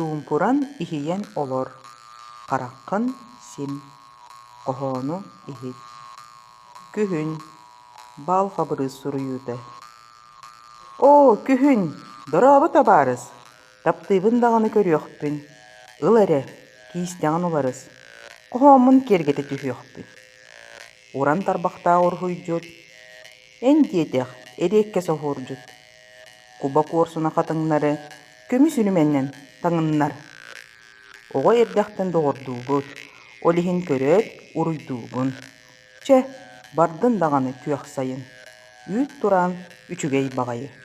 Чуумпуран иһийэн олор, хараххын сим, хоһоону иһит. Күһүн, Баал Хабырыыс суруйуута. Оо, күһүн, дорообо табаарыс, таптыыбын даҕаны көрүөхпүн, ыл эрэ, киистэҕин уларыс, хоһооммун киэргэтэ түһүөхпүн. Уран тарбахтаах уруһуйдьут, эн диэтэх эриэккэс оһуордьут, куба куорсуна хатыҥнары көмүс үрүмэннэн таҥыннар. Оҕо эрдэхтэн доҕордуубут, ол иһин көрөөт уруйдуубун. Чэ, бардын даҕаны күөх сайын, үүт тураан үчүгэй баҕайы.